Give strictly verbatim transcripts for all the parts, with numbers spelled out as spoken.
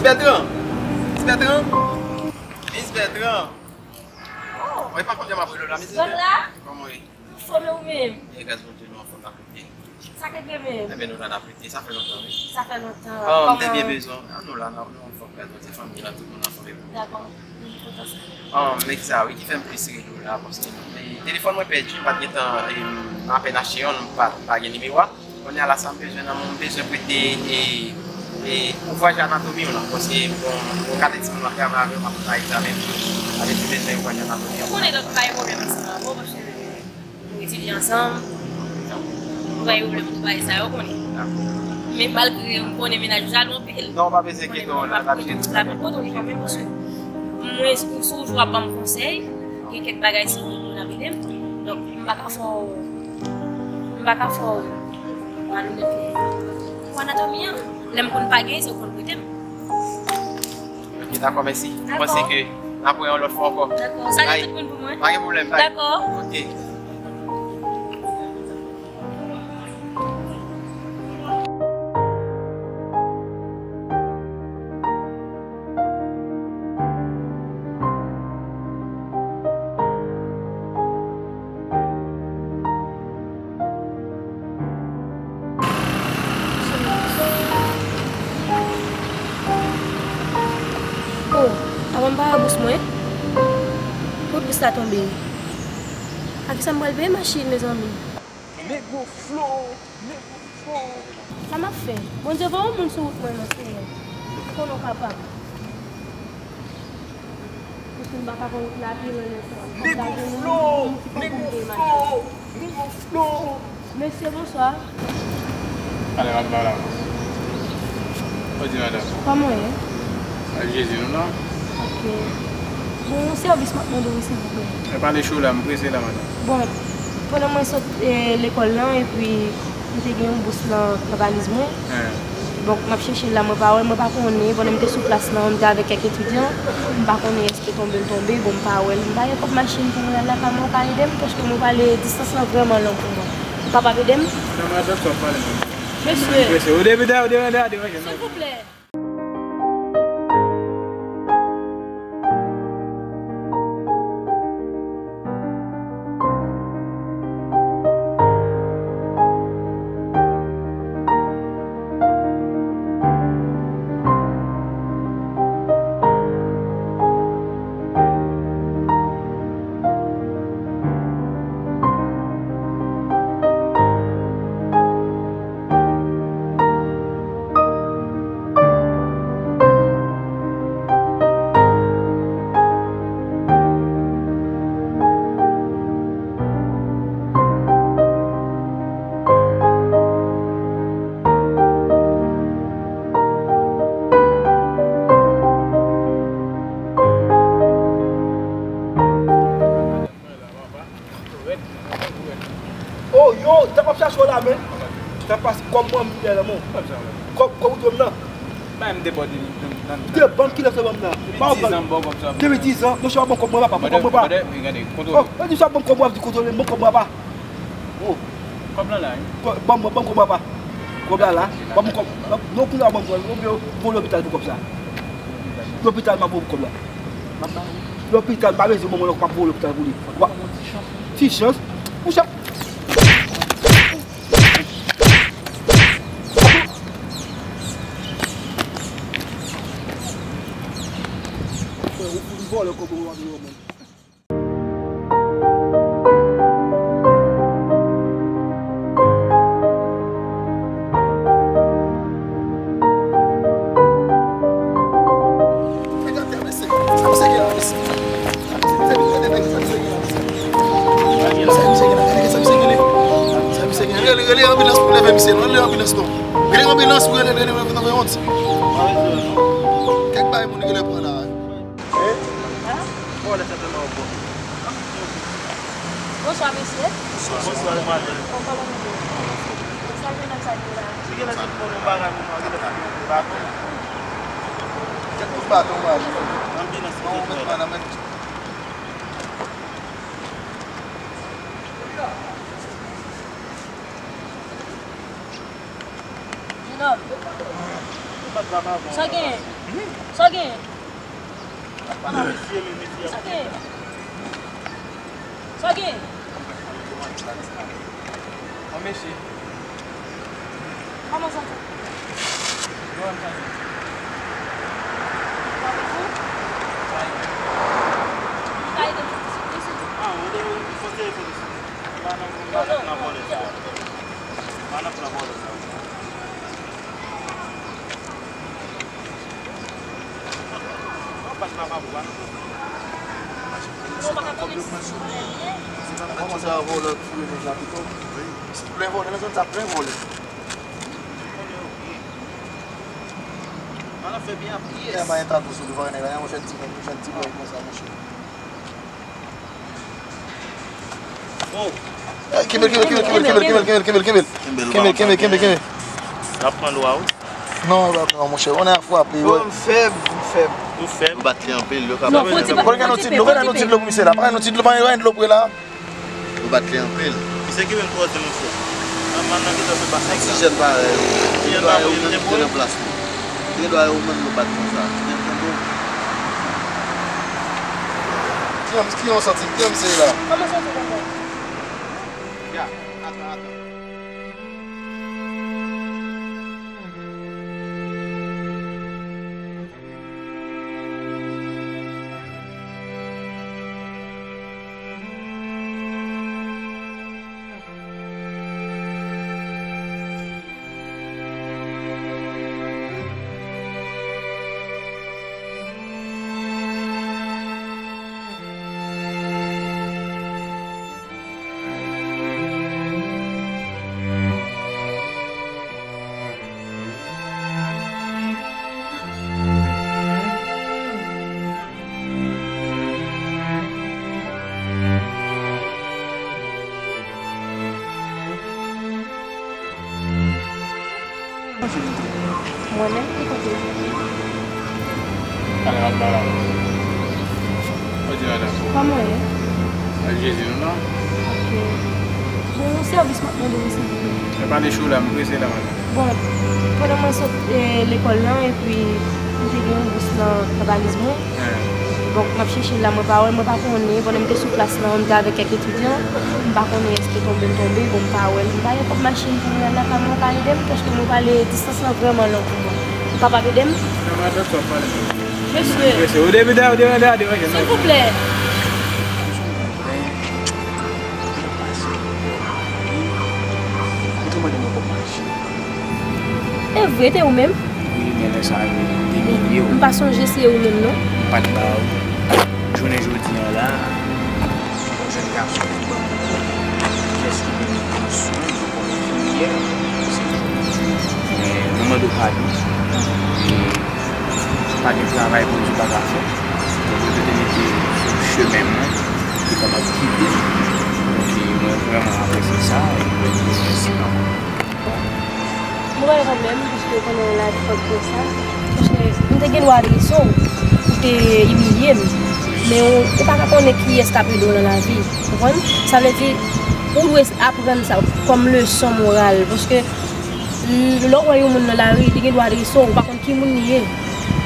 Bertrand! Miss Bertrand! Miss Bertrand! Oh! Mwen pa konn jan m ap rele w la, Miss Bertrand. Kòman w ye? Anfòm, e ou menm? Byen, gras Bondye, nou anfòm, n ap lite. Sa k rive menm? Ebyen, nou la, n ap lite. Sa fè lontan, wi. Sa fè lontan. Ah, m te byen bezwen w. Ah, nou la, nou, nou anfòm, gras Bondye, fanmi lan, tout moun anfòm, e ou? Dakò. M kontan sa. Ah, men sa, wi, ki fè m plis rele w la, paske, e, telefòn mwen pèdi, m pa t gentan, e, m apèn achte youn, m pa, pa gen nimewo a. Kounye a la, sa m bezwen nan men w, m bezwen prete, e, e, ouvraj anatomi w lan, paske, bon, ou ka te di m w ap travay avè w, m ap fè egzamen pou ou. Sa vle di m bezwen ouvraj anatomi an. Ou konnen, donk, pa gen pwoblèm ansanm avè w, paske nou etidye ansanm. Nou pa gen pwoblèm pou bagay sa yo, ou konnen. Dakò. Men malgre m konnen mennaj ou sa lwen anpil. Non, w pa bezwen enkyete w, n ap jere tout bagay. L ap kontwole kanmenm, paske mwen, si w toujou ap ban m konsèy, gen kèk bagay si w konn ap ede m. Donk, m pa ka fè w M pa ka fè w malonèt pou anatomi an. Lè m konn pa gen, se ou konn prete m. Ok, dakò, mèsi. Dakò. Mwen panse ke n ap wè yon lòt fwa ankò. Dakò. Salye tout moun pou mwen. Pa gen pwoblèm, bye. Dakò. Ok. Oh, avan m pare bous mwen. Kot bous la tonbe? A kisa m pral peye machin, mezanmi? Negro Flow, Negro Flow. Sa m ap fè? Bondye voye yon moun sou wout mwen non, Senyè. Konnen w kapab. Paske m pa ka konn wout la pi lwen lè sa. Negro Flow, Negro Flow, Negro Flow. Mesye, bonswa. Ale, m ap ba w laprès. Odi, madanm. Kòman w ye? Ak Jezi, nou la. Ok. Bon, yon sèvis m ap mande w, silvouplè. E pale cho la, m prese la, madanm. Bon, pandan mwen sot, eh, lekòl lan, epi m te gen yon bous nan, nan valiz mwen. Hein. Donk, m ap chèche l la, mwen pa wè l, mwen pa konnen. Pandan m te sou plas lan, m te avèk kèk etidyan. M pa konnen èske tonbe l tonbe, bon, m pa wè l. M pa gen kòb machin pou mwen al lakay mwen, ou ka ede m? Paske mwen prale, distans lan vrèman long pou mwen. Ou kapab ede m? Madanm, atè sa w ap pale, madanm. Mesye. Mesye, ou depi dèyè, ou depi dèyè, deranje m. Silvouplè. Oh, yo, sa p ap chache w la, men. Sa pas kòb mwen, m lè la, mon. Kòb, kòb ou dwe m nan. Bay m de bò de nan, nan. De bò ki lè fè ban m nan. Depi dizan m ba w kòb sa. Depi dizan, non, se pa bon kòb mwen, papa, bon kòb mwen, papa. Gade, gade, kontwole. Oh, e di sa bon kòb mwen, ap di kontwole, bon kòb mwen, papa. Oh. Kòb lan la, wi. Kò-, ban m, ban m kòb, papa. Kòb la, la. Ban m kòb. Non, kounye a ban m kòb. Oubyen, bon lopital pou kòb sa. Lopital, m ap voye kòb la. Lopital, m pa bezwen, bon, mwen, m ap voye lopital pou li. Wa-, ti chans. Ti chans. Ou chans. Frè, ou fout vòlè kòb ou ap yo, man. Rele, rele anbilans pou leve misye non. Rele anbilans non. Rele anbilans pou rele, rele, rele, rele, rele. Kèk bagay moun rele pran la. Hein? Bon, lè sa tèlman bon. Bonswa, mesye. Bonswa, madam. Bon, kòman nou ye? Sa gen nan sa yo la? Si gen nan sa yo, nou bagay nou, nou gen nan sa yo, nou bagay. Kèk kout baton, bagay. Anbilans, non, ou met mwen nan men. Jenòm. Ou pa Sa gen? Sa gen? Sa gen? Sa gen? Bon, mesye. Kòman santi w? Bon, m santi. Ou pa bezwen? Ou ka ede m soti sou plis? Ah, ou de, ou fò se fò de sou. M pa nan, m pa nan vòlè sa. M pa nan plan vòlè sa. Kenbe l, kenbe l, kenbe l, kenbe l, kenbe l, kenbe l, kenbe l. Kenbe l, kenbe l, kenbe l, kenbe l, kenbe l. L ap pran lwa, wi. Non, non, non, monchè, on a frape, wi. Bon, m fèb, m fèb. Ou fèb? Ou bat li anpil, yo ka bat li anpil. Bon, gen yon ti dlo, gen yon ti dlo pou misye la. Pa gen yon ti dlo, pa gen dlo pre la. Ou bat li anpil. Misye ki menm koze, monchè. Manman nan gentan fè bagay la. Oksijèn parèy. Oksijèn pa pou li, li te pou li. Li te dwa yo menm yo bat konsa. Li te pou nou. Ki yon, ki yon santi, ki yon misye la. Kòman santi konsa? Ya, atann, atann. Mwen menm, ki kote? Ale, al ba la. Kòman w ye? Al Jezi nou la. Ok. Bon, yon sèvis m ap mande w, silvouplè. E pa de chou la, m prese la, madanm. Bon, pandan mwen sot, eh, lekòl lan, epi m te gen yon bous nan, nan valiz mwen. Bon, m ap chèche l la, mwen pa wè l, mwen pa konnen. Pandan m te sou plas lan, m te avèk kèk etidyan. M pa konnen èske tonbe l tonbe, bon, m pa wè l. M pa gen kòb machin pou mwen al lakay mwen, ou ka ede m? Paske mwen prale, distans lan vrèman long pou mwen. Ou kapab ede m? Non, madanm, sa w pale. Mesye. Mesye, ou depi dèyè, ou depi dèyè, depi dèyè. Silvouplè. Ou te mande mwen kòb machin. E vre, te ou menm? Wi, men lè sa a, yo te imilye w. M pa sonje si e ou menm, non. M pa t ba ou. Jounen jodi a la, yon jèn gason vin ban mwen kèk pyès ki te mete sou mwen, yo konn enfimyè, se tou. Men, mwen mande w padon. E pa gen travay Bondye pa ka fè. Donk, yo te mete sou chemen mwen, yo kapab gide m. Donk, e mwen vrèman apresye sa, e mwen di yo mèsi kanmenm. Mwen kanmenm, piske w konnen yon lavi fòk gen sa. Paske m te gen dwa adrese w, ou te imilye m. Men ou, ou pa ka konnen kiyès k ap ede w nan lavi. Ou konprann? Sa vle di, ou dwe aprann sa kòm leson moral. Paske, l-, lè w wè yon moun nan lari, li gen dwa adrese w, ou pa konn ki moun li ye.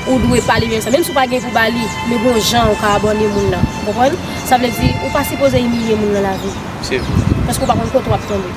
Ou dwe pale byen sa. Menm si w pa gen pou ba li, men gon jan ou ka abòne moun nan. Ou konprann? Sa vle di, ou pa sipoze imilye moun nan lavi. Se vre. Paske ou pa konn kote w ap tonbe.